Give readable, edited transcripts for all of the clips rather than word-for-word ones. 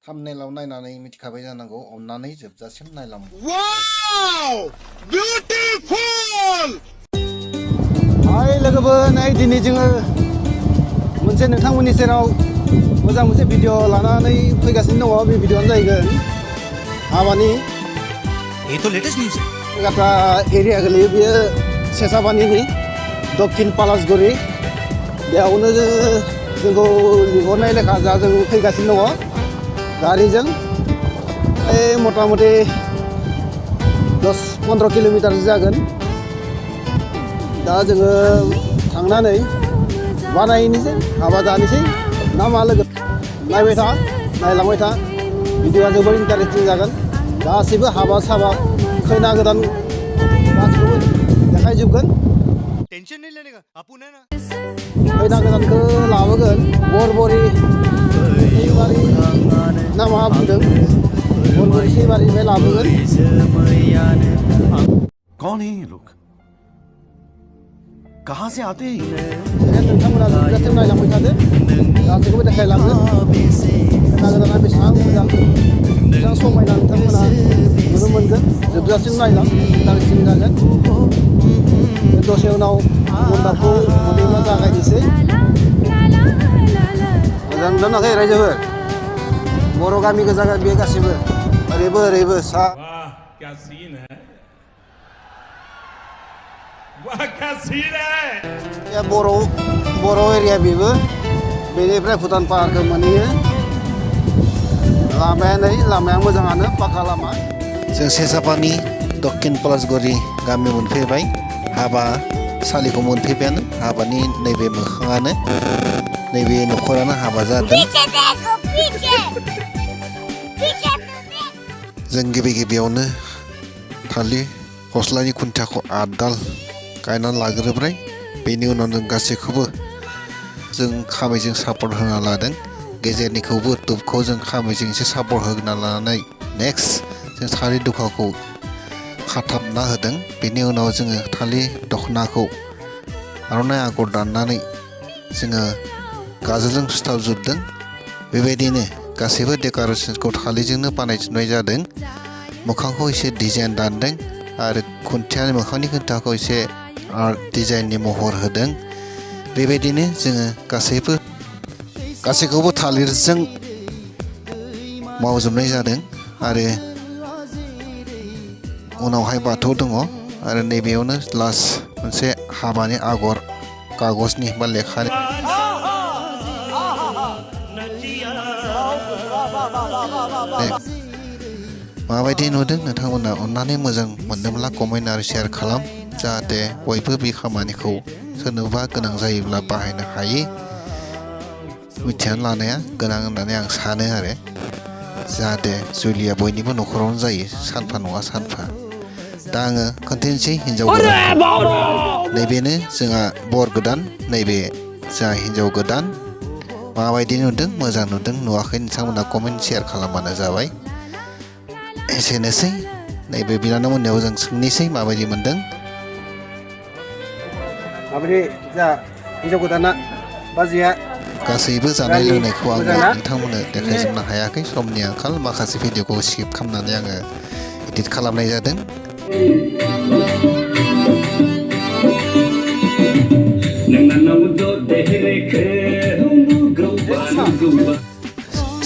थाम्बनेलाव नायनानै मिथिखाबाय जानांगौ अन्नानै जोबजासिम नायलां। वाव बिउटिफुल। हाय लोगोफोर, नै दिनै जोङो मोनसे नोंथांमोननि सेराव मोजां मोनसे भिडिअ लानानै फैगासिनो दङ। बे भिडिअआनो जाहैगोन हाबानि। ये तो लेटेस्ट न्यूज़ है। गाथा एरिया गोलैयो, बेयो सेसाबानिनि दक्षिण पालासगुरि। बेयावनो जोंखौ लिंहरनाय लेखा जा जों फैगासिनो दङ गारिजों। मथा मथि 10-15 किल'मिटारसो जागोन। दा जोङो थांनानै बानायनोसै, हाबा जानोसै ना मा लोगो? नायबाय था, नायलांबाय था, भिडिअआ जोबोर इन्टारेस्टिं जागोन। गासैबो हाबा साबा खैना गोदान गासैखौबो देखायजोबगोन। टेंशन नहीं लेने का, अपुन है ना। खैना गोदानखौ लाबोगोन बरबरि सैबारि ना मा बुंदों, बरबरि सैबारिनिफ्राय लाबोगोन। कौन है ये लोग, कहाँ से आते हैं? नोंथांमोना जोबजासिम नायलांबाय थादो, गासैखौबो देखायलांगोन। खैना गोदाना बेसेबां मोजां, बेसेबां समायना नोंथांमोना नुनो मोनगोन। जोबजासिम नायलां, इन्टारेस्टिं जागोन। दसे उनाव मन्दापखौ मोनैब्ला जागायनोसै। मोजां दोनाखै रायजोफोर, बर' गामि गोजा बे गासिबो ओरैबो ओरैबो सा। क्या सीन है, वाह क्या सीन है। बर' एरिया बेबो, बेनिफ्राय भुटान पाहारखौ मोनहैयो। लामाया मोजाङानो, पाका लामा। जों सेसाबानि दक्षिण पलासगुरि गामि मोनफैबाय। हाबा सालिखौ मोनफैबायानो। हाबानि नैबे मोखाङानो, नैबे न'खरानो हाबा जादों। जों गिबियावनो थालिर फस्लानि खुन्थियाखौ 8 दाल गायनानै लाग्रोबाय। बेनि उनाव जों गासैखौबो जों खामैजों सापर्ट होना लादों। गेजेरनिखौबो टुबखौ जों खामैजों एसे सापर्ट होना लानानै नेक्स्ट जों थालिर दुखाखौ खाथाबना होदों। बेनि उनाव जोङो थालिर दखनाखौ आर'नाइ आगर दाननानै जोङो गाजोलजों सुथाबजोबदों। बेबायदिनो गासैबो डेक'रेसनखौ थालिरजोंनो बानायजोबनाय जादों। मोखांखौ एसे डिजाइन दानदों आरो मोखांनि खुन्थियाखौ एसे आर्ट डिजाइननि महर होदों। बेबायदिनो जोङो गासैखौबो थालिरजों मावजोबनाय जादों। आरो उनावहाय बाथौ दङ आरो नैबेयावनो लास्ट मोनसे हाबानि आगर कागजनि बा लेखानि। माबायदि नुदों नोंथांमोना अन्नानै मोजां मोनदोंब्ला कमेन्ट आरो शेयार खालाम, जाहाथे बयबो बे खामानिखौ सोरनोबा गोनां जायोब्ला बाहायनो हायो। मिथिनानै लानाया गोनां होननानै आं सानो आरो, जाहाथे जुलिया बयनिबो न'खरावनो जायो सानफा नङा सानफा। दा आङो खोन्थानोसै हिन्जाव गोदानखौ। नैबेनो जोंहा बर गोदान, नैबे जोंहा हिन्जाव गोदान। माबायदि नुदों, मोजां नुदों नुवाखै नोंथांमोना कमेन्ट शेयार खालामबानो जाबाय। एसेनोसै। नैबे बिनानाव मोननायाव जों सोंनोसै माबायदि मोनदों। माबायदि जा हिन्जाव गोदाना बाजैया? गासैबो जानाय लोंनायखौ आङो नोंथांमोननो देखायजोबनो हायाखै, समनि आंखाल। माखासे भिडिअखौ स्किप खालामनानै आङो एडिट खालामनाय जादों।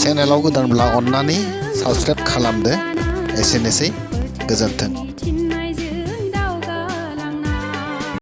चेनेलाव गोदानब्ला अन्नानै साबस्क्राइब खालामदो। एसेनोसै, गोजोन्थों।